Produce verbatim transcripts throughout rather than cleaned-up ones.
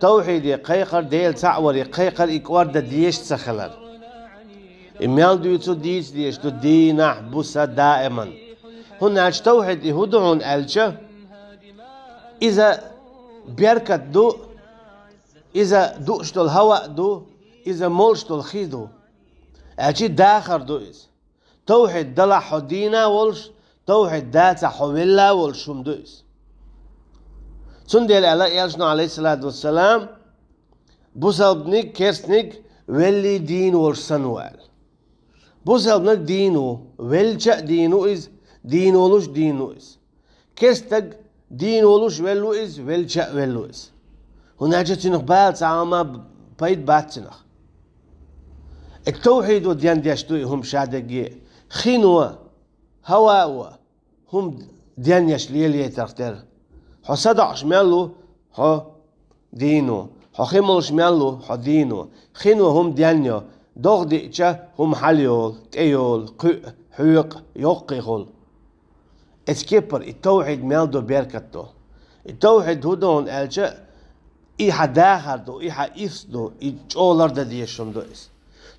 Тавхьиде кхайкхар, Дела цхьаъ варе кхайкхар и кӀорда дезаш ца хилар. И мел дуьйцу дийца дезаш ду дийнахь, буса, даиман. ХӀунда аьлча тавхьид и хӀун ду хьуна аьлча, иза беркат ду, иза дууш долу хӀаваъ ду, иза молуш долу хи ду. Аьлча дахар ду иза. Тавхьид далахь хьо дийна а волуш, тавхьид дацахь хьо велла а волуш хӀума ду иза. Цундела аьлла элчано, алейхиссалату вассалам, бусалбаниг, керстаниг веллий дийна волуш санна ву аьлла. Бусалбаниг дийна ву, велча а дийна ву иза, дийна волуш дийна ву иза. Керстаг дийна волуш велла ву иза, велча а велла ву иза. ХӀунда аьлча цуьнах бала цхьа а хӀума пайда бац цуьнах. И тавхьидо дендеш ду и хӀума шадерриге. Хино, хӀавао, хӀума дендеш лелаейтарх тера. Хьо садоӀуш мел ву, хьо дийна ву. Хьо хи молуш мел ву, хьо дийна ву. Хино хӀума денйо, догӀа диъча хӀума хьалайолу, тӀейолу, кхуьу, хьоькху, йоккхий хуьлу. Эцу кепара и тавхьид мел ду беркат ду. И тавхьид хӀун ду хьуна аьлча, и хьан дахар ду, и хьан ирс ду, и чӀогӀа лардан дезаш хӀума ду иза.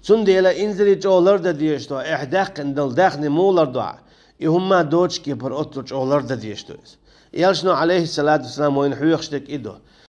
Цундела инзаре чӀогӀа лардан дезаш ду, эхь даьккхина долу даьхни муха лардо хьан? И хӀумма доцуш кепара оццул чӀогӀа лардан дезаш ду иза. Элчано, алейхиссалату вассалам, вайна хьоьхуш дерг и ду.